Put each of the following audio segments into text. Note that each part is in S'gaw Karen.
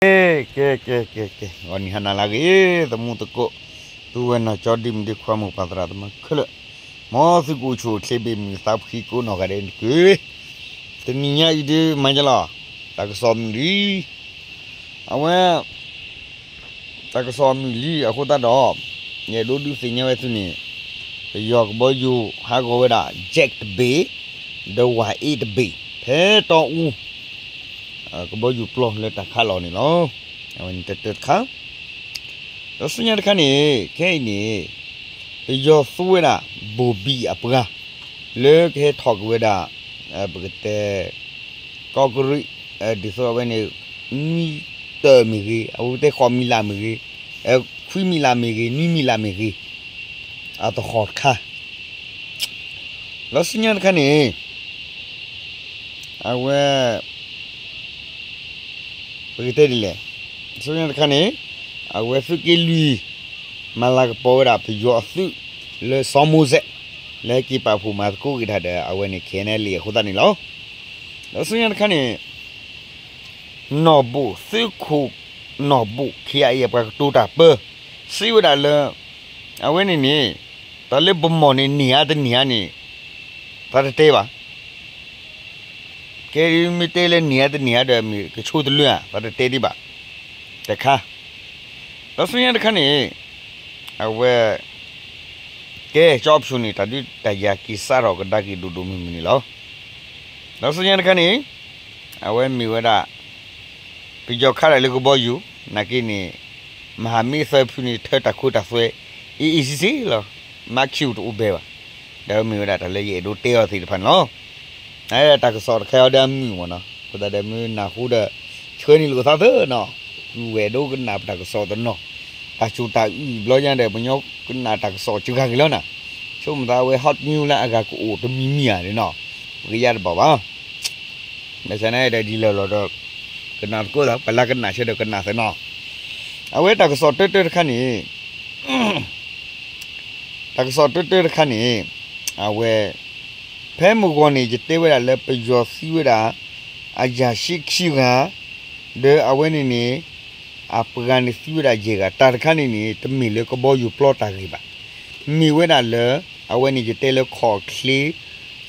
ကဲ ကဲ ကဲ ကဲ ကဲ ဂီၤနံၤဟါနၤလၢအဂ့ၤ သမူသကိး ပုၢ်ဝဲၢ်နီၢ်ကၠီ ဒ့မုၣ်ဒ့ခွါ မိၢ်ပၢ်သရၣ်သမါခဲလၢာ်, မ်သုကအိၣ်ဆူၣ်အိၣ်ချ့ဘၣ်မုာ်သးဖှံကိးနီၢ်ဂၤဒဲးန့ၣ်တက့ၢ်. တနံၤညါအံၤဒုးမၤကလီၤ တၢ်ကစီၣ်မုာ်လံ, အဝဲ တၢ်ကစီၣ်မုာ်လံအဃိသတးဒီး ယအဲၣ်ဒိးဒုးသ့ၣ်ညါဝဲသုန့ၣ် ပယီၤကဘီယူၤဟးဂီၤဝဲဒၣ် jet တဘ့ၣ် ဒီးဝၤအ့တဘ့ၣ် ဖဲတီအူ ကဘီယူၤပျီလၢတၢ်ခးလီၤန့ၣ်လီၤ. အဝဲန့ၣ်တၢတၢတခါ, ဒီးဆူညါတခါန့ၣ် ခဲအံၤန့ၣ် ပယီၤသူဝဲဒၣ် ဘိၣ်ဘံၣ်အပှၤ လၢကဟဲထီၣ်က့ၤဝဲဒၣ် ပကတဲ ကီၢ်ကရံး ဒ်သိးအဝဲန့ၣ် နွံတၢၢ်မ့ၢ်ဂ့ၤ, အဝဲတဲဃိးမံၤလးမ့ၢ်ဂ့ၤ, ခွံမံၤလးမ့ၢ်ဂ့ၤ, နွံမံၤလးမ့ၢ်ဂ့ၤ, အတဃိးတခါ ဒီးဆူညါတခါန့ၣ် အဝဲ ပကတဲဒ်လဲၣ်, ဆူညါတခါန့ၣ် အဝဲသုးက့လွံၢ် မၤလၤကပီၤဝဲဒၣ်ပယီၤအသုး လၢစီၤမိၤစဲး လၢဟဲက့ၤပာ်ဖှိၣ်မၤသကိးက့ၤတၢ်ဒီး အဝဲန့ၣ် ခဲအံၤန့ၣ်လံအဃိသတးန့ၣ်လီၤ. ဒီးဆူညါတခါန့ၣ် နီၢ်ဘိၣ်သုးခိၣ် နီၢ်ဘိၣ် ခ့အအံၤ အပှၤကတိၤတၢ်ပၢ စံးဝဲဒၣ်လၢ အဝဲန့ၣ်န့ၣ် တၢ်လၢပမီၢ်န့ၣ် န့ၢ်ဧါတန့ၢ်ဧါန့ၣ် သးတတဲဘၣ်. ကဲမ့ၢ်တဲလၢန့ၢ်ဧါတန့ၢ်ဧါဒီး မ့ၢ်ကဆိတလၢဧါ သးတတဲဒံးဘၣ် တခါ. ဒီးဆူညါတခါန့ၣ် အဝဲ ကဲ ကၠီဖၠူၣ်န့ၣ် တၢ်ဒုးတၢ်ယၤက့ၤစးထီၣ်ကဒါက့ၤဒိၣ်ဒိၣ်မုၢ်မုၢ်န့ၣ်လီၤ. ဒီးဆူညါတခါန့ၣ် အဝဲမ့ၢ်ဝဲဒၣ် ပယီၤခးတၢ်လၢကဘီယူၤ နာ်က့န့ၣ် မဟာမိတ်သၢဖုန့ၣ် ထၢတၢ်ခိတၢ်သွဲ အ့ၣ်အ့ၣ်စ့ၣ်စ့ၣ်လီၤ. မၤခံတအိၣ်ဘဲဘၣ်. ဒီးမ့ၢ်ဝဲဒၣ်တၢ်လၢယအဲၣ်ဒိးတဲအီၤသ့ၣ်တဖၣ်န့ၣ်လီၤ. တၢ်ကစီၣ်တခါအံၤဒီးအမုာ်မ့ၢ်နီၤ အဃိသတးဒီးမ့ၢ်နၢ်ဟူဒီး ဆှၢန့ၢ်လိာ်သးသၢနီၤ ပုၢ်ဝဲၢ်ဒိကနၣ်ပတၢ်ကစီၣ်တနီၤ တၢ်စူၢ်တၢ်အုးဘျီညါဒီး ပညီကနၣ်တၢ်ကစီၣ်စှၤက့ၤလီၤနၤ ဆိကမိၣ်သးဝဲ hot news လၢအဂၤကအိၣ်တမံၤမံၤဧါန့ၣ်နီၤ ပကယါတဘၣ်ဘၣ်. ဘၣ်ဆၣ်န့ၣ်ဒီးဒ်လဲၣ်လီၤဒီး ကနၣ်သကိးသး ပှၤလၢကနၣ်ဆၢဒီးကနၣ်သ့နီၤ အဝဲတၢ်ကစီၣ်တၢတၢတခါန့ၣ် တၢ်ကစီၣ်တၢတၢတခါန့ၣ် အဝဲ ဖဲမုၢ်ဂီၤန့ၣ် ယတဲဝဲဒၣ်လၢပယီၤသံဝဲဒၣ် အယၤၡ့ခံဂၤ ဒီးအဝဲန့ၣ်န့ၣ် အပှၤန့ၣ်သံဝဲဒၣ်ယဲၢ်ဂၤ တၢ်တခါန့ၣ်န့ၣ် တမ့ၢ်လၢကဘီယူၤပျီတၢ်ဂ့ၢ်ဘၣ်. မ့ၢ်ဝဲဒၣ်လၢ အဝဲန့ၣ်ယတဲလၢခီၣ်ချ့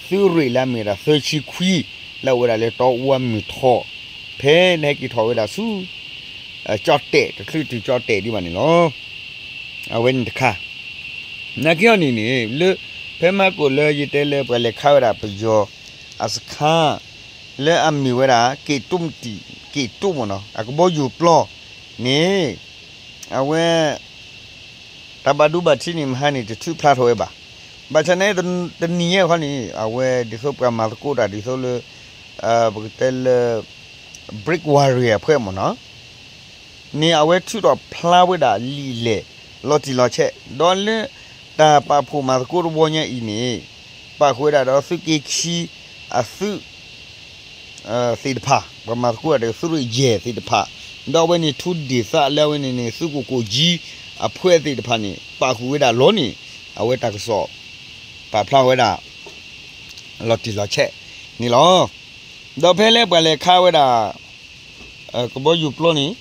သုးရ့ၣ်လၢအမ့ၢ်ဝဲဒၣ်သၢဆံခွံ လၢအအိၣ်ဝဲဒၣ်လၢတီအူအမုၢ်ထီၣ် ဖဲလၢဟဲက့ၤထီၣ်ဝဲဒၣ်ဆူ ကၠီၣ်တဲာ် တချုးတုၤကၠီၣ်တဲာ်ဒံးဘၣ်န့ၣ်လီၤ. အဝဲန့ၣ်တခါ နာ်က့အီၤန့ၣ်န့ၣ် လၢ ဖဲမၤကိၣ်လၢယတဲလၢပှၤလဲၤခးဝဲဒၣ်ပယီၤ အစခါ လၢအမ့ၢ်ဝဲဒၣ် က့ၣ်တူၣ်မတံၣ် က့ၣ်တူၣ်မ့ၢ်နီၤ အကဘီယူၤပျီန့ၣ် အဝဲ တၢ်ဘၣ်ဒိဘၣ်ထံးန့ၣ် မဟါန့ၣ် တထုးဖျါထီၣ်ဝဲဘၣ်. ဘၣ်ဆၣ်န့ၣ် တနံၤညါခီန့ၣ် အဝဲဒ်သိးပှၤမၤသကိးတၢ်ဒ်သိးလၢ ပကတဲလၢ Break Warrior အဖုမ့ၢ်နီၤ န့ၣ် အဝဲထုးထီၣ်ဖျါဝဲဒၣ်လံာ်လဲၢ် လီၤတံၢ်လီၤဆဲး ဒီးလၢ တၢ်ပာ်ဖှိၣ်မၤသကိးတဝီညါအံၤန့ၣ် ပာ်ဃုာ်ဝဲဒၣ်ဒီးသုးက့ခံ အသုး သ့ၣ်တဖၣ် ပှၤမၤသကိးတၢ်ဒီးသုးရ့ၣ်ယဲၢ်သ့ၣ်တဖၣ် ဒီးအဝဲန့ၣ် ထူဒ့ၣ်သးလၢအဝဲန့ၣ်န့ၣ် သုးခိၣ်ကိၣ်ကၠံ အဖုသ့ၣ်တဖၣ်န့ၣ် ပာ်ဃုာ်ဝဲဒၣ်လီၤန့ၣ် အဝဲတၢ်ကစီၣ် ပာ်ဖျါဝဲဒၣ် လီၤတံၢ်လီၤဆဲးန့ၣ်လီၤ. ဒီးဖဲလၢပှၤလဲၤခးဝဲဒၣ် ကဘီယူၤပျီန့ၣ်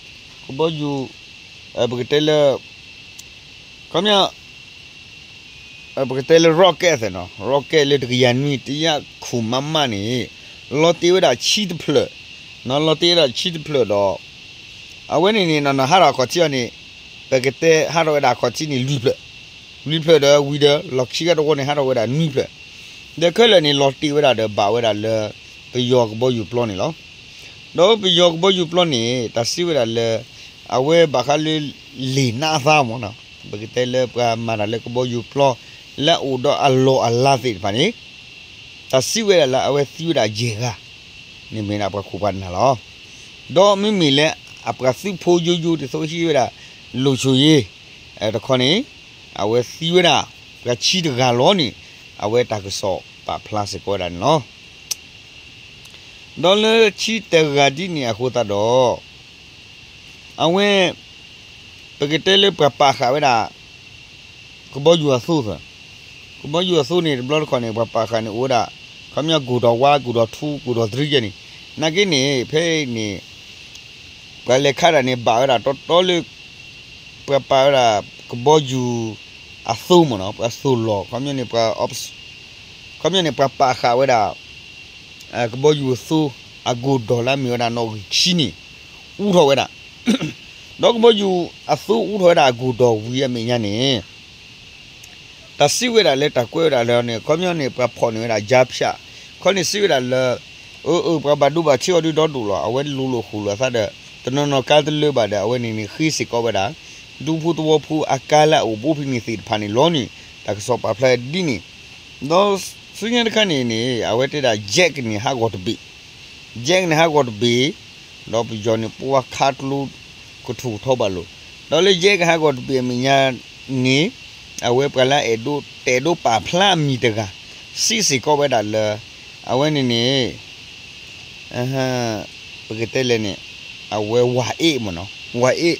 ကဘီယူၤ ပကတဲလၢ ခီပညီ ပကတဲလၢ rocket သ့ၣ်နီၤ rocket လၢတကယၤနွံ တယၤခိၣ်မးမးန့ၣ် လီၤတံၢ်ဝဲဒၣ်ဆံတဖျၢၣ် လီၤတံၢ်ဝဲဒၣ်ဆံတဖျၢၣ်ဒီး အဝဲန့ၣ်န့ၣ် နီၢ်နီၢ်ဟးထီၣ်အခီၣ်ထံးအီၤန့ၣ် ပကတဲဟးထီၣ်ဝဲဒၣ်အခီၣ်ထံးန့ၣ် လွံၢ်ဖျၢၣ် လွံၢ်ဖျၢၣ်ဒီးဝံၤဒီး လီၢ်ခံကတဝီန့ၣ် ဟးထီၣ်ဝဲဒၣ်နွံဖျၢၣ် ဒီးခဲလၢာ်န့ၣ် လီၤတံၢ်ဝဲဒၣ်ဒီးဘၣ်ဝဲဒၣ်လၢ ပယီၤကဘီယူၤပျီန့ၣ်လီၤ. ဒီးပယီၤကဘီယူၤပျီန့ၣ် တၢ်စံးဝဲဒၣ်လၢ အဝဲဘၣ်ဃးလၢ လ့ၢ်နးအသးမ့ၢ်နီၤ ပကတဲလၢပှၤမၤတၢ်လၢကဘီယူၤပျီ လၢအအိၣ်ဒီးအလီၢ်အလၤသ့ၣ်တဖၣ်န့ၣ် တၢ်စံးဝဲဒၣ်လၢအဝဲသံဝဲဒၣ်ယဲၢ်ဂၤ န့ၣ်မ့ၢ်ဒၣ်ပှၤခိၣ်ပှၤနၢ်လီၤ. ဒီးမ့မ့ၢ်လၢအပှၤသုးဖိယိယိဒ်သိးဟံးဝဲဒၣ် လိၣ်ဆိၣ်ယ့ တခီန့ၣ် အဝဲသံဝဲဒၣ် ပှၤဆံတဂၤလီၤန့ၣ် အဝဲတၢ်ကစီၣ်ပာ်ဖျါစ့ၢ်ကီးဝဲဒၣ်န့ၣ်လီၤ. ဒီးလၢဆံတဂၤဒ်န့ၣ်အဃိသတးဒီး အဝဲ ပကတဲလၢပှၤပာ်ဃာ်ဝဲဒၣ် ကဘီယူၤအသိသၢ, ကဘီယူၤအသိန့ၣ် တဘျီတခီၣ်န့ၣ် ပှၤပာ်ဃာ်န့ၣ်အိၣ်ဝဲဒၣ် ခီပညီ ကိၣ်ဒီးဝါ ကိၣ်ဒီးထူ ကိၣ်ဒီးတြံကဲန့ၣ်, နာ်က့န့ၣ် ဖဲအံၤန့ၣ် ပ ပှၤလဲၤခးတၢ်န့ၣ် ဘၣ်ဝဲဒၣ်တီတီလၢ ပှၤပာ်ဝဲဒၣ်ကဘီယူၤအသိမ့ၢ်နီၤ, ပှၤသိၣ်လီၤ ခီပညီန့ၣ် ပှၤ ခီပညီန့ၣ် ပှၤပာ်ဃာ်ဝဲဒၣ် ကဘီယူၤအသိ အကိၢ်ဒီးလၢအမ့ၢ်ဝဲဒၣ်နီၣ်ဂံၢ်ခံန့ၣ် အူထီၣ်ဝဲဒၣ် ဒီးကဘီယူၤအသိအူထီၣ်ဝဲဒၣ်အကိၢ်ဒီးဝံၤအမဲာ်ညါန့ၣ် တၢ်စံးဝဲဒၣ်လၢတၢ်ကွဲးဝဲဒၣ်လၢန့ၣ် ခီပညီန့ၣ် ပှၤဖီၣ်န့ၢ်ဝဲဒၣ် ကြားဖြတ် ခီန့ၣ်စံးဝဲဒၣ်လၢ အၢ အၢ ပှၤဘၣ်ဒိဘၣ်ထံးအီၤဒုဒီဒိၣ်လီၤ. အဝဲလူၤလိာ်ဃိာ်လိာ်အသးဒီး တနီၤနီၤကါတလၢဘၣ်ဒီး အဝဲန့ၣ်န့ၣ် ဃ့စ့ၢ်ကီးဝဲဒၣ် ဒူဖိသဝီဖိအကါလၢအအိၣ်ဘူးဖဲန့ၣ်သ့ၣ်တဖၣ်န့ၣ်လီၤန့ၣ် တၢ်ကစီၣ်ပာ်ဖျါဒ်န့ၣ် ဒီးဆူညါတခါန့ၣ်န့ၣ် အဝဲတဲဒၣ် jet န့ၣ်ဟးဂီၤတဘ့ၣ် jet န့ၣ်ဟးဂီၤတဘ့ၣ် ဒီးပယီၤန့ၣ် ပှၤခးကျိကထူၣ်ထီဘၣ်လိာ် ဒီးလၢ jet ကဟးဂီၤတဘ့ၣ်အမဲာ်ညါန့ၣ် အဝဲပှၤလၢအဲၣ်ဒိး တအဲၣ်ဒိးပာ်ဖျါအမံၤတဂၤ စံးစ့ၢ်ကီးဝဲဒၣ်လၢ အဝဲန့ၣ်န့ၣ် ပကတဲလဲၣ်န့ၣ် အဝဲဝၤအ့ၣ်မ့ၢ်နီၤ ဝၤအ့ၣ်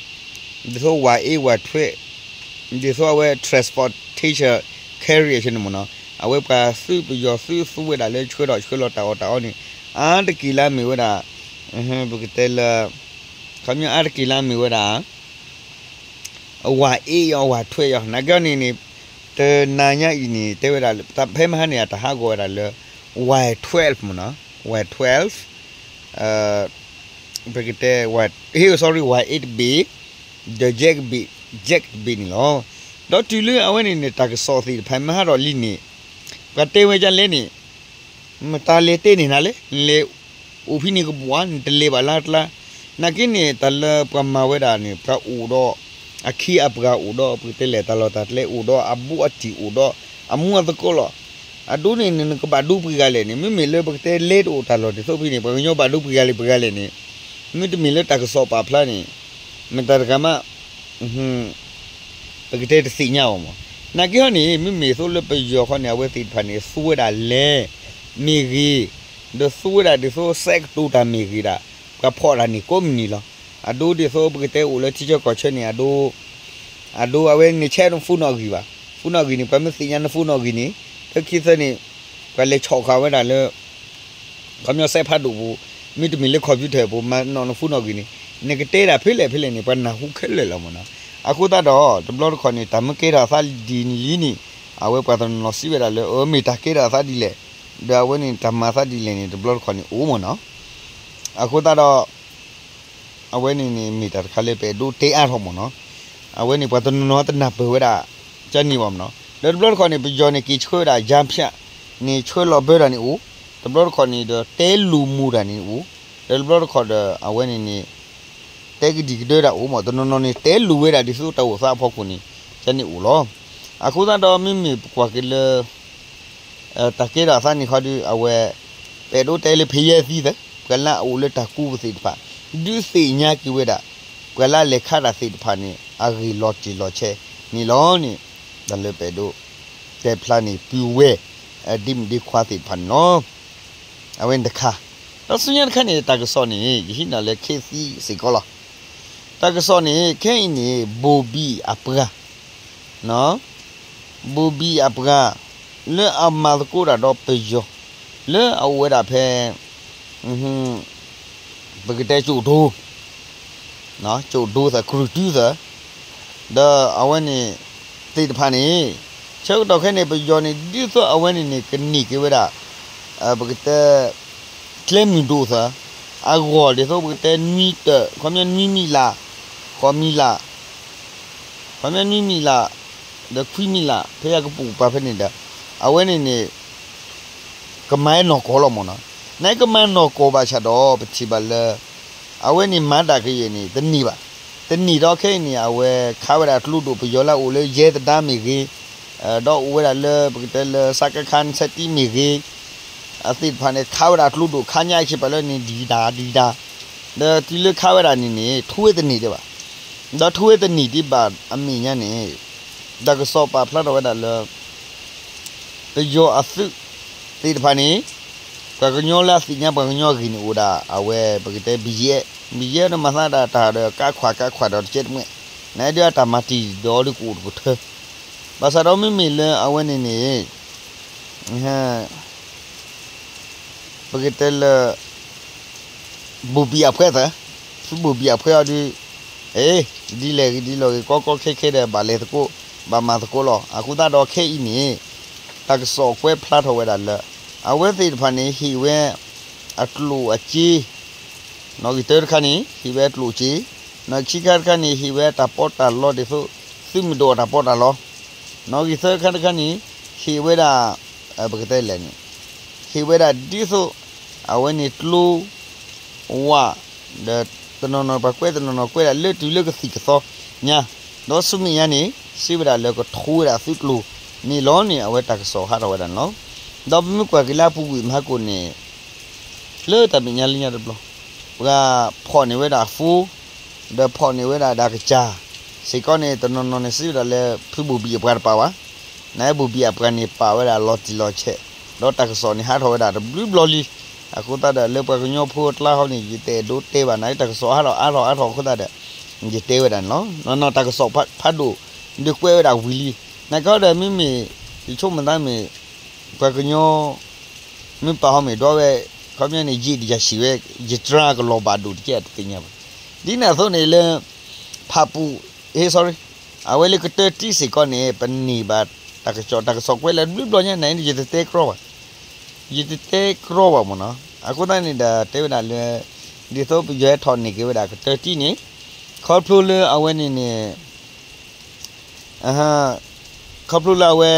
ဒ်သိးဝၤအ့ၣ်ဝၤထွဲ ဒ်သိးအဝဲ transportation carrier န့ၣ်မ့ၢ်နီၤ အဝဲပှၤသုးပယီၤသုးသူဝဲဒၣ်လၢဆှၢထီၣ်ဆှၢလီၤတၢ်အီၣ်တၢ်အီန့ၣ် အါတက့ၢ်လၢအမ့ၢ်ဝဲဒၣ် ပကတဲလၢ ခီပညီအါတက့ၢ်လၢအမ့ၢ်ဝဲဒၣ် အဝၤအ့ၣ်ယီၤ အဝၤထွဲယီၤ နာ်က့န့ၣ်န့ၣ် တနၤညါအံၤန့ၣ် တဲဝဲဒၣ် ဖဲမဟါန့ၣ် အတၢ်ဟးဂီၤဝဲဒၣ်လၢ Y twelve မ့ၢ်နီၤ Y twelve ပကတဲ sorry Y eight တဘ့ၣ် ဒီး jet တဘ့ၣ် jet တဘ့ၣ်န့ၣ်လီၤ. ဒီးတုၤလၢအဝဲန့ၣ်န့ၣ် တၢ်ကစီၣ်သ့ၣ်တဖၣ်မ့ၢ်ဟးထီၣ်လံန့ၣ် ပှၤတဲဝဲဒ်လဲၣ်န့ၣ် မတၤလဲၤတဲန့ၢ်နၤလဲၣ်, နလဲၤအိၣ်ဖဲန့ၣ်ကဘှီး နတလဲၤဘၣ်လၢကျါ, နာ်က့န့ၣ် တၢ်လၢပှၤမၤဝဲဒၣ်န့ၣ် ပှၤအိၣ်ဒီး အခ့အပှၤအိၣ်ဒီး ပကတဲလဲၣ်တၢ်လီၢ်တၢ်ကျဲအိၣ်ဒီး အဘူးအတံၢ်အိၣ်ဒီး အမူအသကိးလီၤ. အဒိန့ၣ် နကဘၣ်ဒိပှဲၤဂၤလဲၣ်န့ၣ် မ့မ့ၢ်လၢပကတဲလဲၤတအိၣ်တၢ်လီၢ်ဒ်သိးဖဲန့ၣ် ပှၤကညီဘၣ်ဒိပှဲၤဂၤလဲၣ်ပှဲၤဂၤလဲၣ်န့ၣ် မ့တမ့ၢ်လၢတၢ်ကစီၣ်ပာ်ဖျါန့ၣ် မတၤတဂၤမး ပကတဲတသ့ၣ်ညါအီၤမး. နာ်က့ဟီန့ၣ် မ့မ့ၢ်သိးလၢပယီၤခီန့ၣ် အဝဲသ့ၣ်တဖၣ်န့ၣ် သူဝဲဒၣ်လဲၤ မ့ၢ်ဂ့ၤ, ဒီးသူဝဲဒၣ်ဒ်သိးစဲးကတိၤတၢ်မ့ၢ်ဂ့ၤဒၣ် ပှၤဖီၣ်တၢ်န့ၣ်ကိးမုၢ်နံၤလီၤ. အဒိဒ်သိးပကတဲအိၣ်လၢထံဆၢကီၢ်ဆၢန့ၣ် အဒိ အဒိအဝဲန့ၣ် ဆဲးနphoneနီၣ်ဂံၢ်ဘၣ်. Phoneနီၣ်ဂံၢ်န့ၣ် ပှၤမ့ၢ်သ့ၣ်ညါနphoneနီၣ်ဂံၢ်န့ၣ် လၢခံသၢန့ၣ် ပှၤလဲၤဆီၣ်ဃာ်ဝဲဒၣ်လၢ ခီပညီစဲးဖးဒိၣ်ပူၤ, မ့တမ့ၢ်လၢ computer ပူၤ မၤနီၣ်နphoneနီၣ်ဂံၢ်န့ၣ် နကတဲဒၣ်ဖဲလဲၣ်ဖဲလဲၣ်န့ၣ် ပှၤနၢ်ဟူခဲလၢာ်လီၤမးနီၤ. အဃိသတးဒီး တဘျီတခီၣ်န့ၣ် တၢ်မ့ၢ်ကဲထီၣ်အသးဒ်န့ၣ်လံန့ၣ် အဝဲပှၤတနီၤနီၤစံးဝဲဒၣ်လၢ အၢ မ့ၢ်တၢ်ကဲထီၣ်အသးဒ်လဲၣ်, ဒီးအဝဲန့ၣ်တၢ်မၤအသးဒ်လဲၣ်န့ၣ် တဘျီတခီၣ်န့ၣ်အိၣ်မးနီၤ. အဃိသတးဒီး အဝဲန့ၣ်န့ၣ် မ့ၢ်တၢ်တခါလၢပအဲၣ်ဒိးတဲအါထီၣ်မးနီၤ. အဝဲန့ၣ် ပှၤတနီၤနီၤတနၢ်ပၢၢ်ဝဲဒၣ် ကန့ၣ်ဘၣ်မးနီၤ. ဒီးတဘျီတခီၣ်န့ၣ် ပယီၤန့ၣ် က့ၤဆှၢဝဲဒၣ် ကြားဖြတ် န့ၣ် ဆှၢလီၤဘၢတၢ်န့ၣ်အိၣ်, တဘျီတခီၣ်န့ၣ်ဒီး တဲလူၤမူၤတၢ်န့ၣ်အိၣ်, ဒီးတဘျီတခီၣ်ဒီး အဝဲန့ၣ်န့ၣ် တဲကဒံကဒၢတၢ်အိၣ်မး, တနီၤနီၤန့ၣ် တဲလူၤဝဲဒၣ်ဒ်သိးတၢ်အိၣ်သးအဖီခိၣ်န့ၣ် ကန့ၣ်အိၣ်လီၤ. အဃိသတးဒီး မ့မ့ၢ်ပကွၢ်က့ၤလၢ တၢ်ကဲထီၣ်အသးန့ၣ်ခီဒီး အဝဲ ပအဲၣ်ဒိးတဲလၢ ဖယဲၢ်သံသၢ ပှၤလၢအအိၣ်လၢတၢ်ကူပူၤသ့ၣ်တဖၣ် ဒုးသ့ၣ်ညါက့ၤဝဲဒၣ် ပှၤလၢအလဲၤခးတၢ်သ့ၣ်တဖၣ်န့ၣ် အဂ့ၢ်လီၤတံၢ်လီၤဆဲးန့ၣ်လီၤန့ၣ် တၢ်လၢပအဲၣ်ဒိး တဲဖျါန့ၣ် ပုၢ်ဝဲၢ် ဒ့မုၣ်ဒ့ခွါသ့ၣ်တဖၣ်န့ၣ်လီၤ. အဝဲန့ၣ်တခါ, ဒီးဆူညါတခါန့ၣ် တၢ်ကစီၣ်န့ၣ် ယဟံးန့ၢ်လၢခဲသံစ့ၢ်ကီးလီၤ. တၢ်ကစီၣ်န့ၣ် ခဲအံၤန့ၣ် ဘိၣ်ဘံၣ်အပှၤ ဘိၣ်ဘံၣ်အပှၤ လၢအမၤသကိးတၢ်ဒီးပယီၤ လၢအအိၣ်ဝဲဒၣ်ဖဲ ပကတဲကၠိၣ်ဒိ ကၠိၣ်ဒိသၢ ကရူၢ်တုသၢ ဒီးအဝဲန့ၣ် သ့ၣ်တဖၣ်န့ၣ် ဆၢကတီၢ်ခဲအံၤန့ၣ် ပယီၤန့ၣ် ဒ်သိးအဝဲန့ၣ်န့ၣ် ကန့ၢ်က့ၤဝဲဒၣ် ပကတဲ ကျဲမုၢ်ဒိၣ်သၢ အဂီၢ်ဒ်သိးပကတဲနွံတၢၢ် ခီပညီနွံမံၤလး ဃိးမံၤလး ခီပညီနွံမံၤလး ဒီးခွံမံၤလး ဖဲအကပိာ်ကပၤဖဲန့ၣ်ဒီး အဝဲန့ၣ်န့ၣ် ကမၤနီၢ်ကီၢ်လီၤမးနီၤ. နကမၤနီၢ်ကီၢ်ဘၣ်ဆၣ်ဒီး ပထံၣ်ဘၣ်လၢ အဝဲန့ၣ်မၤတၢ်ကယဲၢ်န့ၣ် တန့ၢ်ဘၣ်. တန့ၢ်ဒီးခဲအံၤန့ၣ် အဝဲခးဝဲဒၣ်ကျိဒိၣ် ပယီၤလၢအအိၣ်လၢယဲၢ်သဒါမ့ၢ်ဂ့ၤ, ဒီးအိၣ်ဝဲဒၣ်လၢပကတဲလၢ စကခ နှစ်ဆယ့်တစ် မ့ၢ်ဂ့ၤ အသ့ၣ်တဖၣ်န့ၣ် ခးဝဲဒၣ်ကျိဒိၣ် ခါညါအံၤပာ်လၢန့ၣ် ဒံးတၢ်ဒံးတၢ် ဒီးတုၤလၢခးဝဲဒၣ်န့ၣ်န့ၣ် ထိဝဲတန့ၢ်ဒံးဘၣ်. ဒီးထိဝဲတန့ၢ်ဒံးဘၣ်အမဲာ်ညါန့ၣ် တၢ်ကစီၣ်ပာ်ဖျါထီၣ်ဝဲဒၣ်လၢ ပယီၤအသုးသ့ၣ်တဖၣ်န့ၣ် ပှၤကညီလၢအသ့ၣ်ညါပှၤကညီအဂ့ၢ်န့ၣ်အိၣ်ဒၣ် အဝဲပကတဲ ဘံယဲၢ်, ဘံယဲၢ်ဒီးမၤသးဒၣ်တၢ်ဒီးကးခွးကးခွးဒီးတကဲတမှဲၢ်, နဒုးအတၢ်မၤတံၢ်ဒီးဒုးကအိၣ်တကထၢ ဘၣ်ဆၣ်ဒီးမ့မ့ၢ်လၢအဝဲန့ၣ်န့ၣ် ပကတဲလၢ ဘူပံအဖှဲသၢ, သုးဘိၣ်ဘံၣ်အဖှဲအီၤဒုး, အ့, ဒ်လဲၣ်ဂ့ၤဒ်လဲၣ်ဂ့ၤ ကီကီခဲခဲဒီး ဘၣ်လဲၤသကိး, ဘၣ်မၤသကိးလီၤ. အဃိသတးဒီးခဲအံၤန့ၣ် တၢ်ကစီၣ်ကွဲဖျါထီၣ်ဝဲဒၣ်လၢ အဝဲသ့ၣ်တဖၣ်န့ၣ် ဟ့ၣ်ဝဲ အကျိၣ်အစ့, နီၣ်ဂံၢ်တၢတခါန့ၣ် ဟ့ၣ်ဝဲအကျိၣ်အစ့, နီၣ်ဂံၢ်ခံခါတခါန့ၣ် ဟ့ၣ်ဝဲတၢ်ပီးတၢ်လီဒ်သိး သုးမုၢ်ဒိၣ်အတၢ်ပီးတၢ်လီ, နီၣ်ဂံၢ်သၢခါတခါန့ၣ် ဟ့ၣ်ဝဲဒၣ်, ပကတဲလဲၣ်န့ၣ်, ဟ့ၣ်ဝဲဒၣ်ဒ်သိး အဝဲန့ၣ်ကျိ ဝး, ဒီးတနီၤနီၤပှၤကွဲးတနီၤနီၤကွဲးဒၣ်လၢတုၤလၢကသံၣ်ကသီညါ, ဒီးဆူမဲာ်ညါန့ၣ် စံးဝဲဒၣ်လၢကထိဝဲဒၣ်သုးကျိၤန့ၣ်လီၤန့ၣ် အဝဲတၢ်ကစီၣ်ဟးထီၣ်ဝဲဒၣ်န့ၣ်လီၤ. ဒီးပမ့ၢ်ကွၢ်က့ၤလၢအပူၤကွံာ်မဟါကိၣ်န့ၣ် လၢတၢ်မဲာ်ညါလၢညါတဘျီ, ပှၤဖီၣ်န့ၢ်ဝဲဒၣ်အ phone, ဒီးဖီၣ်န့ၢ်ဝဲဒၣ်ဒၣ်ကစၢ်, စ့ၢ်ကီးန့ၣ် တနီၤနီၤန့ၣ်စံးဝဲဒၣ်လၢဖုဘိၣ်ဘံၣ်အပှၤတပာ်ဘၣ်, နဘိၣ်ဘံၣ်အပှၤန့ၣ်ပာ်ဝဲဒၣ်လီၤတံၢ်လီၤဆဲး, ဒီးတၢ်ကစီၣ်န့ၣ်ဟးထီၣ်ဝဲဒၣ်တဘျုးဘျီလံ. အဃိသတးဒီးလၢပှၤကညီဖိအကျါဃီန့ၣ် ယတအဲၣ်ဒိးတဲဘၣ် နတၢ်ကစီၣ်ဟးထီၣ်အါထီၣ်အါထီၣ်အဃိသတးဒီး ယတဲဝဲဒၣ်န့ၣ်လီၤ. နီၢ်နီၢ်တၢ်ကစီၣ်ဖးဒိၣ် ဒုးကွဲးဝဲဒၣ်ဝံၤလံ, နာ်က့ဒီးမ့မ့ၢ် ယဆိကမိၣ်သးမ့ၢ် ပှၤကညီ မ့ၢ်ပာ်ဟီမ့ၢ်ဒွးဝဲ, ခီပညီန့ၣ် ယံာ်တယၤဆံးဝဲ, ယတြၢ်ကလီၤဘၣ်ဒိၣ်တကဲတသ့ၣ်ညါဘၣ်. ဒ်န့ၣ်အသိးန့ၣ်လၢ ဖးပူၤ, ဟ့ sorry, အဝဲလၢကတၢၢ်တံၢ်စ့ၢ်ကီးန့ၣ် ပန့ၢ်ဘၣ်တၢ်ကစီၣ် တၢ်ကစီၣ်ကွဲးလၢဘျုးဘျီညါန့ၣ် ယတတဲကြီဘၣ်, ယတတဲကြီဘၣ်မ့ၢ်နီၤ. အဃိသတးန့ၣ်ဒီးတဲဝဲဒၣ်လၢ ဒ်သိးပယီၤဟဲထီၣ်န့ၢ်က့ၤဝဲဒၣ်ကတၢၢ်တံၢ်န့ၣ် ခီဖျိလၢအဝဲန့ၣ်န့ၣ် ခီဖျိလၢအဝဲ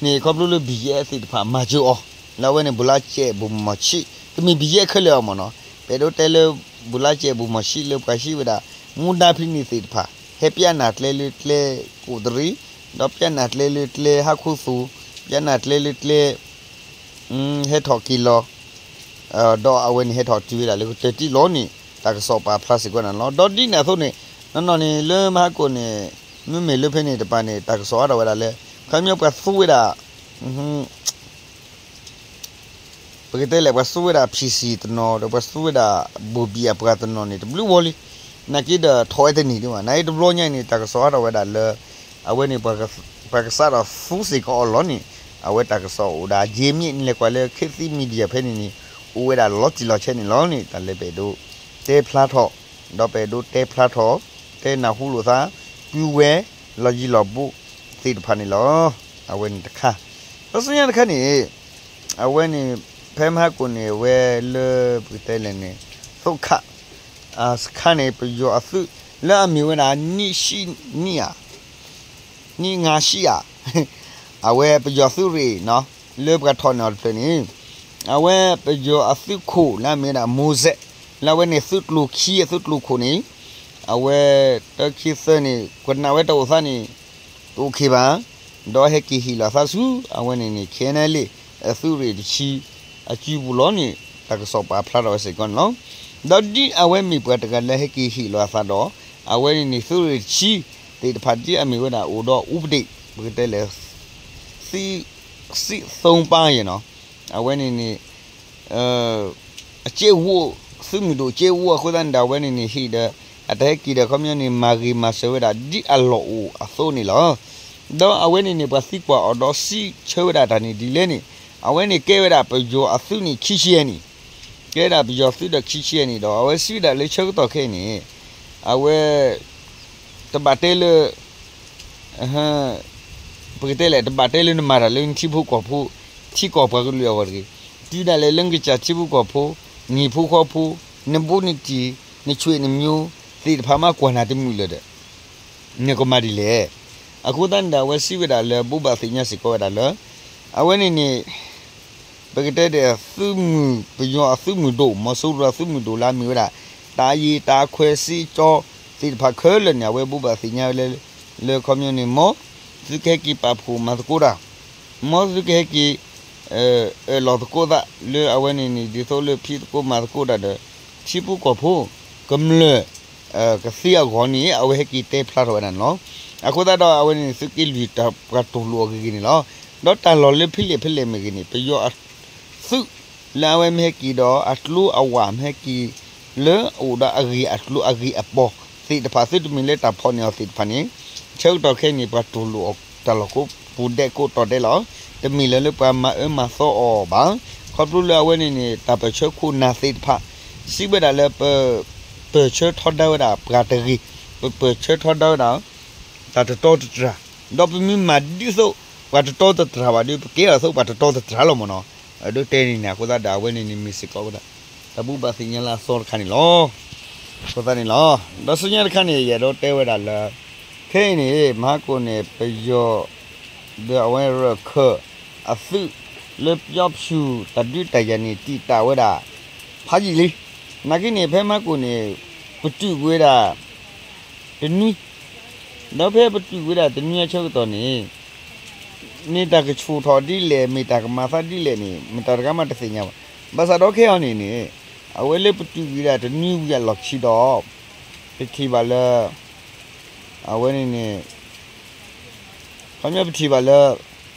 န့ၣ် ခီဖျိလၢ ဘီၣ်ယဲၢ် သ့ၣ်တဖၣ်မၤစၢၤအီၤ, လၢအဝဲန့ၣ် ဘိၣ်လါစဲး ဘိၣ်မီၤဆံး တမ့ၢ် ဘီၣ်ယဲၢ် ခဲလၢာ်အီၤမ့ၢ်နီၤ. ပအဲၣ်ဒိးတဲလၢ ဘိၣ်လါစဲး ဘိၣ်မီၤဆံး လၢပှၤဟံးဝဲဒၣ် မူဒါဖဲန့ၣ်သ့ၣ်တဖၣ် ဟဲပျဲနၢ်ကျဲလၢကျဲကိးတရံး, ဒီးပျဲနၢ်ကျဲလၢကျဲဟါခိၣ်သူး, ပျဲနၢ်ကျဲလၢကျဲ ဟဲထီၣ်က့ၤလီၤ ဒီးအဝဲန့ၣ်ဟဲထီၣ်တုၤဝဲဒၣ်လၢကတၢၢ်တံၢ်လီၤန့ၣ် တၢ်ကစီၣ်ပာ်ဖျါစ့ၢ်ကီးန့ၣ်လီၤ. ဒီးဒ်န့ၣ်အသိးန့ၣ် နီၢ်နီၢ်န့ၣ် လၢမဟါကိၣ်န့ၣ် မ့မ့ၢ်လၢဖဲန့ၣ်တပၤန့ၣ် တၢ်ကစီၣ်ဟးထီၣ်ဝဲဒၣ်လၢ ခီပညီပှၤသူဝဲဒၣ် ပကတဲလဲၣ် ပှၤသူဝဲဒၣ် ဖံၣ်စံၣ် တနီၤ ဒီးပှၤသူဝဲဒၣ် ဘိၣ်ဘံၣ်အပှၤတနီၤန့ၣ် တဘျုးဝီလံ. နာ်က့ဒီးထီၣ်ဝဲတန့ၢ်ဒံးဘၣ်. နာ်က့တဘျီညါအံၤန့ၣ် တၢ်ကစီၣ်ဟးထီၣ်ဝဲဒၣ်လၢ အဝဲန့ၣ် ပှၤကစးထီၣ်သူစ့ၢ်ကီးအီၤလီၤန့ၣ် အဝဲတၢ်ကစီၣ်အိၣ်ဒၣ် ယမ့ၢ်နလဲၤကွၢ်လၢ ခေတ်သစ် media ဖဲန့ၣ်န့ၣ် အိၣ်ဝဲဒၣ်လီၤတံၢ်လီၤဆဲးန့ၣ်လီၤန့ၣ် တၢ်လၢပအဲၣ်ဒိးတဲဖျါထီၣ် ဒီးပအဲၣ်ဒိးတဲဖျါထီၣ် တဲနၢ်ဟူလိာ်သး ပုၢ်ဝဲၢ် လီၢ်ယံၤလီၢ်ဘူးသ့ၣ်တဖၣ်န့ၣ်လီၤ. အဝဲန့ၣ်တခါ ဒီးဆူညါတခါန့ၣ် အဝဲန့ၣ် ဖဲမဟါကိၣ်န့ၣ် အဝဲလၢပကတဲလဲၣ်န့ၣ် သိခး စခါန့ၣ် ပယီၤအသုး လၢအမ့ၢ်ဝဲဒၣ် နံၣ်ဆံနံၣ်ဧါ နံၣ်ငါးဆံဧါ အဝဲပယီၤသုးရ့ၣ် လၢပှၤထီၣ်န့ၢ်အီၤတဖျၢၣ်န့ၣ် အဝဲပယီၤအသုးခိၣ်လၢအမ့ၢ်ဝဲဒၣ် မိၤစဲး လၢအဝဲန့ၣ်သုးကျိၤခံ အသုးကျိၤခိၣ်န့ၣ် အဝဲတၢ်ခံသၢန့ၣ် ကနၣ်ဝဲတၢ်အိၣ်သးန့ၣ် တအိၣ်ခ့ဘၣ် ဒီးဟဲက့ၤဟ့ၣ်လီၤအသးဆူ အဝဲန့ၣ်န့ၣ် ခဲနလ့ၣ် အသုးရ့ၣ်တဆံ အစုပူၤလီၤန့ၣ် တၢ်ကစီၣ်ပာ်ဖျါထီၣ်ဝဲစ့ၢ်ကီးန့ၣ်လီၤ. ဒီးဒ်အဝဲမ့ၢ်ပှၤတဂၤလၢဟဲက့ၤဟ့ၣ်လီၤအသးဒီး အဝဲန့ၣ်န့ၣ် သုးရ့ၣ်တဆံ သ့ၣ်တဖၣ်ဒ်အမ့ၢ်ဝဲဒၣ်အိၣ်ဒီး ဥပဒေ ပကတဲလဲၣ် စံး စံးသုံးပါး ယဲၢ်နီၤ အဝဲန့ၣ်န့ၣ် အစ့အိၣ် သုးမုၢ်ဒိၣ်စ့အိၣ်အဃိသတးန့ၣ်ဒီး အဝဲန့ၣ်န့ၣ် ဟ့ၣ်ဒီး အတၢ်ဟဲက့ၤဒီး ခီပညီန့ၣ် မၤဂ့ၤမၤစၢၤဝဲဒၣ် ဒ်အလီၢ်အိၣ်အသိးန့ၣ်လီၤ. ဒီးအဝဲန့ၣ်န့ၣ် ပှၤသံကွၢ်အီၤဒီးစံးဆၢဝဲဒၣ်တၢ်န့ၣ်ဒ်လဲၣ်န့ၣ် အဝဲန့ၣ်ကဲဝဲဒၣ်ပယီၤအသုးန့ၣ် ခံဆံယဲၢ်နံၣ် ကဲဒၣ်ပယီၤသုးဒီးခံဆံယဲၢ်နံၣ်ဒီး အဝဲစံးဝဲဒၣ်လၢဆၢကတီၢ်ခဲအံၤန့ၣ် အဝဲ တဘၣ်တဲလၢ ပကတဲလဲၣ် တဘၣ်တဲလၢနမၤတၢ်လၢနထံဖိကီၢ်ဖိ ထံကီၢ်ပှၤကလုာ်အဂီၢ်တဂ့ၤ, တုၤဒၣ်လဲာ်လၢနကစၢ်ထံဖိကီၢ်ဖိ နဟံၣ်ဖိဃီဖိ နဘူးနတံၢ် နဆွေနမျိုး သ့ၣ်တဖၣ်မးကွၢ်နၤတမုာ်လၢၤဒီး နကမၤဒ်လဲၣ်. အဃိသတးန့ၣ်ဒီး အဝဲစံးဝဲဒၣ်လၢ ဘိးဘၣ်သ့ၣ်ညါစ့ၢ်ကီးဝဲဒၣ်လၢ အဝဲန့ၣ်န့ၣ် ပကတဲဒီး သုးမုၢ် ပယီၤအသုးမုၢ်ဒိၣ် မီၤစိရိၤအသုးမုၢ်ဒိၣ်လၢအမ့ၢ်ဝဲဒၣ် တၢ်အယံၤတၢ်ခွဲးစ့ကၠီသ့ၣ်တဖၣ်ခဲလၢာ်န့ၣ် အဝဲဘိးဘၣ်သ့ၣ်ညါဝဲလၢ လၢခီပညီန့ၣ် မ်သုကဟဲက့ၤပာ်ဖှိၣ်မၤသကိးတၢ်, မ်သုကဟဲက့ၤ အၢၣ်လီၤသကိးသးလၢအဝဲန့ၣ်န့ၣ် ဒ်သိးလၢဖံးသကိးမၤသကိးတၢ်ဒီး ထံဖိကီၢ်ဖိ ကမျၢၢ် ကသ့အဂီၢ်န့ၣ် အဝဲဟဲက့ၤတဲဖျါထီၣ်ဝဲဒၣ်န့ၣ်လီၤ. အဃိသတးဒီး အဝဲန့ၣ်န့ၣ် သုးက့လွံၢ်တၢ်ပှၤတူၢ်လိာ်အဂ့ၤဂ့ၤန့ၣ်လီၤ. ဒီးတၢ်လီၢ်လၢဖဲလဲၣ်ဖဲလဲၣ်မ့ၢ်ဂ့ၤန့ၣ် ပယီၤအသုး လၢအဝဲမ့ၢ်ဟဲက့ၤဒီး အကျိအဝၣ်မ့ၢ်ဟဲက့ၤ လၢအအိၣ်ဒီးအဂ့ၢ်အကျိၤအဂ့ၢ်အပီၢ်သ့ၣ်တဖၣ် သုတမ့ၢ်လၢတၢ်ဖီၣ်န့ၢ်အီၤသ့ၣ်တဖၣ်န့ၣ် ဆၢကတီၢ်ခဲအံၤန့ၣ် ပှၤတူၢ်လိာ်အီၤတၢ်လီၢ်ကိးပူၤဒဲးကိးတီၤဒဲးလီၤ. တမ့ၢ်လၢလၢပှၤမၤအၢမၤသီအီၤဘၣ်. ခီဖျိလၢအဝဲန့ၣ်န့ၣ် တၢ်ပၢၢ်ဆၢခိၣ်နၢ်သ့ၣ်တဖၣ် စံးဝဲဒၣ်လၢပ ပၢၢ်ဆၢထီဒါဝဲဒၣ်ပှၤတဂ့ၤ, ပပၢၢ်ဆၢထီဒါဝဲဒၣ် တၢ်တတီတတြၢ်, ဒီးပမ့ၢ်မၤဒ်သိး ပှၤတတီတတြၢ်ဘၣ်ဒီး ပကဲထီၣ်သိးပှၤတတီတတြၢ်လီၤမ့ၢ်နီၤ. အဲၣ်ဒိးတဲန့ၣ်န့ၣ် အဃိသတးဒီး အဝဲန့ၣ်န့ၣ်မ့ၢ်စ့ၢ်ကီးဝဲဒၣ် တၢ်ဘူၣ်ဘၣ်သ့ၣ်ညါလၢအသီတခါန့ၣ်လီၤ. အဃိသတးန့ၣ်လီၤ. ဒီးဆူညါတခါန့ၣ် ယအဲၣ်ဒိးတဲဝဲဒၣ်လၢ ခဲအံၤန့ၣ် မဟါကိၣ်န့ၣ် ပယီၤ ဒီးအဝဲရၢၢ်ခၢၣ်အသုး လၢပျီဖၠူၣ်တၢ်ဒုးတၢ်ယၤန့ၣ် တံာ်တာ်ဝဲဒၣ် ဖးယံာ်လံ. နာ်က့န့ၣ် ဖဲမဟါကိၣ်န့ၣ် ပတုာ်ကွံာ်ဝဲဒၣ် တနွံ, ဒီးဖဲပတုာ်ကွံာ်ဝဲဒၣ်တနွံအဆၢကတီၢ်န့ၣ် မ့ၢ်တၢ်ကဆူၣ်ထီၣ်ဒ်လဲၣ် မ့ၢ်တၢ်ကမၤသးဒ်လဲၣ်န့ၣ် မတၤတဂၤမးတသ့ၣ်ညါဘၣ်. ဘၣ်ဆၣ်ဒီးခဲအံၤန့ၣ်န့ၣ် အဝဲလၢပတုာ်ကွံာ်ဝဲဒၣ်တနွံဝံၤအလီၢ်ခံဒီး ပထံၣ်ဘၣ်လၢ အဝဲန့ၣ်န့ၣ် ခီပညီပထံၣ်ဘၣ်လၢ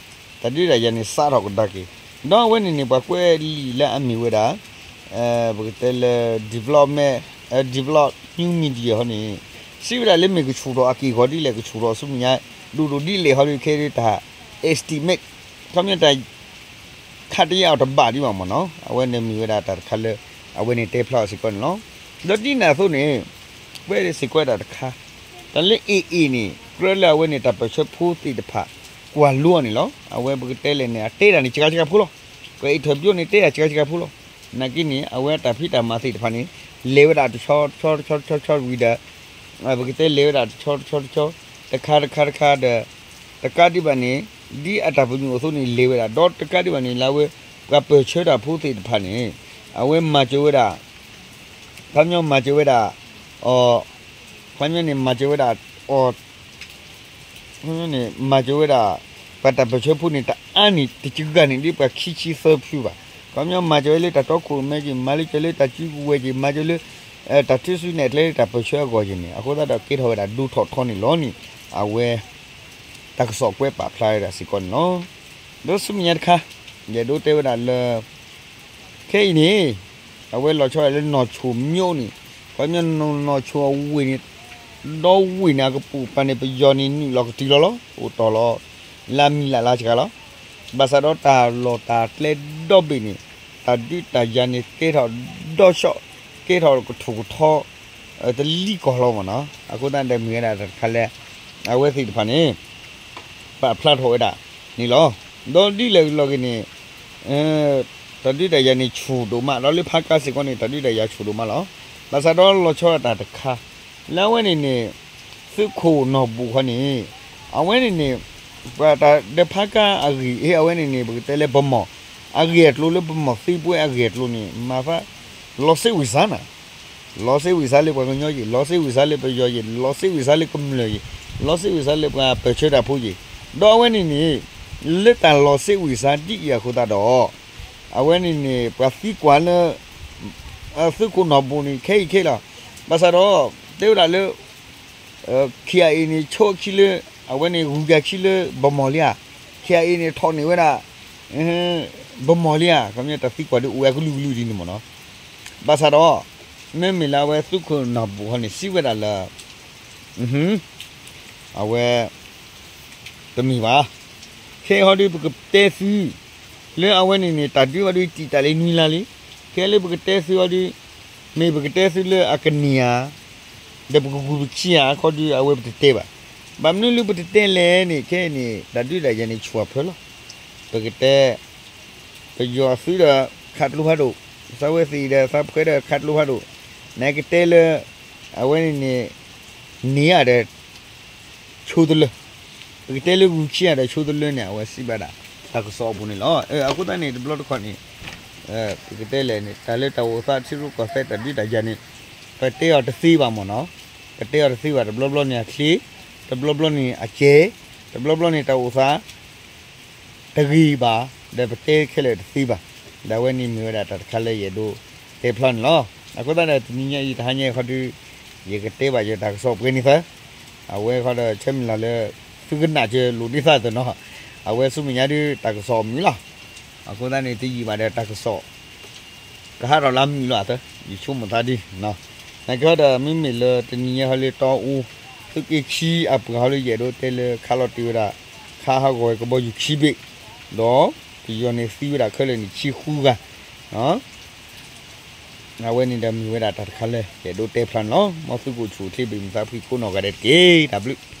တၢ်ဒုးတၢ်ယၤန့ၣ် စးထီၣ်ကဒါက့ၤ, ဒီးအဝဲန့ၣ်န့ၣ် ပှၤကွဲးလံာ်လၢအမ့ၢ်ဝဲဒၣ် ပကတဲလၢ development, develop new media ဟီန့ၣ် စံးဝဲဒၣ်လၢမ့ၢ်ကဆူၣ်ထီၣ်အက့ၢ်အဂီၤဒ်လဲၣ် ကဆူၣ်ထီၣ်ဆူမဲာ်ညါ ဒိၣ်ဒိၣ်ဒ်လဲၣ်ဟီဒီး ခဲဒၣ်တၢ် estimate ခီပညီတၢ် ခးတယၢ်အီၤတဘၣ်ဒံးဘၣ်မ့ၢ်နီၤ. အဝဲန့ၣ်မ့ၢ်ဝဲဒၣ်တၢ်တခါလၢ အဝဲန့ၣ်တဲဖျါအီၤစ့ၢ်ကီးန့ၣ်လီၤ. ဒီးဒ်န့ၣ်အသိးန့ၣ် ကွဲးစ့ၢ်ကီးဝဲဒၣ်တခါ တၢ်လၢ AA န့ၣ် ကြၢးလၢအဝဲန့ၣ် တၢ်ပၢၢ်ဆၢဖိသ့ၣ်တဖၣ် ကွၢ်လိအီၤန့ၣ်လီၤ. အဝဲပကတဲလဲၣ်န့ၣ် အတဲဒၣ်န့ၣ် စှၤစှၤဖိလီၤ. ကွဲးအံၤထၢၣ်ပၠိန့ၣ် တဲဒၣ်စှၤစှၤဖိလီၤ. နာ်က့န့ၣ် အဝဲအတၢ်ဖံးတၢ်မၤသ့ၣ်တဖၣ်န့ၣ် လဲၤဝဲဒၣ်တဆီတဆီတဆီတဆီတဆီဝံၤဒီး ပကတဲလဲၤဝဲဒၣ်တဆီတဆီတဆီ တခါတခါတခါဒီး တကးဒံးဘၣ်န့ၣ် ဒ်အတၢ်ပညိၣ်အသိးန့ၣ် လဲၤဝဲဒၣ် ဒီးတကးဒံးဘၣ်န့ၣ် လၢအဝဲ ပှၤပၢၢ်ဆၢတၢ်ဖိသ့ၣ်တဖၣ်န့ၣ် အဝဲမၤစၢၤဝဲဒၣ် ခီပညီမၤစၢၤဝဲဒၣ် အီၤ ခီပညီန့ၣ် မၤစၢၤဝဲဒၣ် အီၤ ခီပညီန့ၣ် မၤစၢၤဝဲဒၣ် ပှၤတၢ်ပၢၢ်ဆၢဖိန့ၣ် တအါန့ၢ်တစှၤဂၤန့ၣ် ဒ်ပှၤခံဆံသၢဖုဘၣ်. ခီပညီမၤစၢၤဝဲလၢတၢ်တီခိၣ်ရိၣ်မဲက့ၤ မၤလၢကၢၤလၢတၢ်စုကဝဲၤက့ၤ မၤစၢၤလၢ တၢ်ထုးစုနဲၣ်ကျဲလၢတၢ်ပၢၢ်ဆၢအဂီၢ်က့ၤန့ၣ် အဃိသတးဒီးကဲထီၣ်ဝဲဒၣ်ဒိထီၣ်ထီန့ၣ်လီၤန့ၣ် အဝဲ တၢ်ကစီၣ်ကွဲးပာ်ဖျါဝဲဒၣ်စ့ၢ်ကီးန့ၣ်လီၤ. ဒီးဆူမဲာ်ညါတခါ ယအဲၣ်ဒိးတဲဝဲဒၣ်လၢ ခဲအံၤန့ၣ် အဝဲလီၤဆီဒၣ်လၢနီၢ်ဆိၣ်မိၣ်န့ၣ် ခီပညီနီၢ်ဆိၣ်အဝ့ၢ်န့ၣ် ဒီဝ့ၢ်န့ၣ် အကပိာ်ပၤန့ၣ် ပယီၤန့ၣ် နုာ်လီၤကတုၤလီၤလီၤ အိၣ်တီၢ်လီၤ လၢအမံၤလၢ်လၢ်စှၤလီၤ. ဘၣ်ဆၣ်ဒီးတၢ်လီၢ်တၢ်ကျဲဒီဘ့ၣ်န့ၣ် တၢ်ဒုးတၢ်ယၤန့ၣ် ကဲထီၣ်ဒီၣ်ဆီၣ် ကဲထီၣ်ကထူၣ်ကထီ တလံၤကီၢ်လီၤမ့ၢ်နီၤ. အဃိသတးဒီးမ့ၢ်ဝဲဒၣ်တၢ်တခါလၢ အဝဲသ့ၣ်တဖၣ်န့ၣ် ပာ်ဖျါထီၣ်ဝဲဒၣ်န့ၣ်လီၤ. ဒီးဒ်လဲၣ်လီၤက့ၤန့ၣ် တၢ်ဒုးတၢ်ယၤန့ၣ်ဆူၣ်ဒိၣ်မး ဒီးလၢဖးကါစ့ၢ်ကီးန့ၣ် တၢ်ဒုးတၢ်ယၤဆူၣ်ဒိၣ်မးလီၤ. ဘၣ်ဆၣ်ဒီးလီၤဆီဒၣ်တၢ်တခါ လၢအဝဲန့ၣ်န့ၣ် သုးခိၣ်နီၢ်ဘူၣ်ဃီန့ၣ် အဝဲန့ၣ်န့ၣ် ပှၤတၢ်ဒီးဖးကါအဂ့ၢ် အဝဲန့ၣ်န့ၣ် ပကတဲလၢဗမီၢ် အဂ့ၢ်အကျိၤလၢဗမီၢ်သံပှဲၤအဂ့ၢ်အကျိၤန့ၣ် မၤသး လီၤစ့ဝံၢ်စါနၤ လီၤစ့ဝံၢ်စါလၢပှၤကညီယံၤ လီၤစ့ဝံၢ်စါလၢပယီၤယံၤ လီၤစ့ဝံၢ်စါလၢကမျၢၢ်ယံၤ လီၤစ့ဝံၢ်စါလၢပှၤပၢၢ်ဆၢတၢ်ဖိယံၤ ဒီးအဝဲန့ၣ်န့ၣ် လၢတၢ်လီၤစ့ဝံၢ်စါဒ်အံၤအဃိသတးဒီး အဝဲန့ၣ်န့ၣ် ပှၤသံကွၢ်လၢ သုးခိၣ်နီၢ်ဘူၣ်န့ၣ် ခဲအံၤခဲလီၤ. ဘၣ်ဆၣ်ဒီး တဲဝဲဒၣ်လၢ ခံအံၤန့ၣ် ဆိအခံလၢ အဝဲန့ၣ် ဂုၤကၤခံလၢ ဗမီၢ်လံဧါ, ခံအံၤန့ၣ် ထီၣ်န့ၢ်ဝဲဒၣ် ဗမီၢ်လံဧါ, ခီပညီတၢ်သံကွၢ်ဒ်အိၣ်ဝဲအကလုာ်ကလုာ်ဒ်န့ၣ်မ့ၢ်နီၤ. ဘၣ်ဆၣ်ဒီး မ့မ့ၢ်လၢအဝဲသုးခိၣ်နီၢ်ဘူၣ်ဟီန့ၣ် စံးဝဲဒၣ်လၢ အဝဲ တမ့ၢ်ဘၣ်. ခဲအံၤဟီဒုးပကတဲသု လၢအဝဲန့ၣ်န့ၣ် တၢ်ဒုးအီၤဒုးတံာ်တာ်လံနွံလါလံ. ခဲလၢပကတဲသုအီၤဒုး မ့ၢ်ပကတဲသုလၢအကန့ၢ်ဧါ ဒီးပကဂုာ်ပခံဧါ အခီဒုးအဝဲပတတဲဘၣ်. ဘၣ်မနုၤလၢပတတဲလဲၣ်န့ၣ် ခဲအံၤန့ၣ် တၢ်ဒုးတၢ်ယၤန့ၣ်ဆူၣ်အဖၢလီၤ. ပကတဲ ပယီၤသုးဒီးခးကျိဖးဒိၣ်, သးဝဲသ့ၣ်ဒီး သးဖှဲဒီးခးကျိဖးဒိၣ်, နကတဲလၢ အဝဲန့ၣ်န့ၣ် န့ၢ်ဧါဒီး ဆိတလၢ, ပကတဲလၢဂုာ်ခံဧါဒီးဆိတလၢန့ၣ် အဝဲစံးဘၣ်ဒၣ် တၢ်ကစီၣ်အပူၤန့ၣ်လီၤ. အဃိသတးန့ၣ် တဘျီတခီၣ်န့ၣ် ပကတဲလဲၣ်န့ၣ် တၢ်လၢတၢ်အိၣ်သးထံရူၢ်ကီၢ်သဲးတၢ်ဒုးတၢ်ယၤန့ၣ် ပတဲအီၤတသ့ဘၣ်မ့ၢ်နီၤ. ပတဲအီၤတသ့ဘၣ် တဘျီဘျီန့ၣ်အချ့, တဘျီဘျီန့ၣ်အကဲ, တဘျီဘျီန့ၣ်တၢ်အိၣ်သး တဂ့ၤဘၣ်, ဒီးပတဲခဲလၢာ်တသ့ဘၣ်. ဒီးအဝဲန့ၣ်မ့ၢ်ဝဲဒၣ်တၢ်တခါလၢယအဲၣ်ဒိး တဲဖျါန့ၣ်လီၤ. အဃိသတးဒီးတနံၤညါအံၤ တဟါညါအံၤခီဒုး ယကတဲဘၣ်ယတၢ်ကစီၣ်ပှဲၤန့ၣ်သၢ, အဝဲခီဒီးဆၢမုၢ်လၢ်လၢ သုကနၣ်ကၢလိာ်ဒ်သၣ်သနီၤ, အဝဲဆူမဲာ်ညါဒုးတၢ်ကစီၣ်အမုာ်လီၤ. အဃိသတးန့ၣ် တယံာ်ဘၣ်ဒီးတၢ်ကစီၣ် ကဟးထီၣ်လၢအမုာ်လီၤအသၢ, ယဆိကမိၣ်သးဒ်, နာ်က့ဒီးမ့မ့ၢ်လၢတနံၤညါဟီလၢတီအူ သုးက့ခံအပှၤဟီလၢယအဲၣ်ဒိးတဲလၢခးလီၤတ့ၢ်ဝဲဒၣ် ခးဟးဂီၤဝဲကဘီယူၤခံဘ့ၣ်, ဒီးပယီၤန့ၣ်သံဝဲဒၣ်ခဲလၢာ်န့ၣ်ခံဃုဂၤ, အဝဲန့ၣ်ဒီးမ့ၢ်ဝဲဒၣ်တၢ်တခါလၢယအဲၣ်ဒိးတဲဖျါန့ၣ်လီၤ. မ်သုကအိၣ်ဆူၣ်အိၣ်ချ့ ဘၣ်မုာ်သးဖှံကိးနီၢ်ဂၤဒဲးတက့ၢ်. တၢ်ဘျုး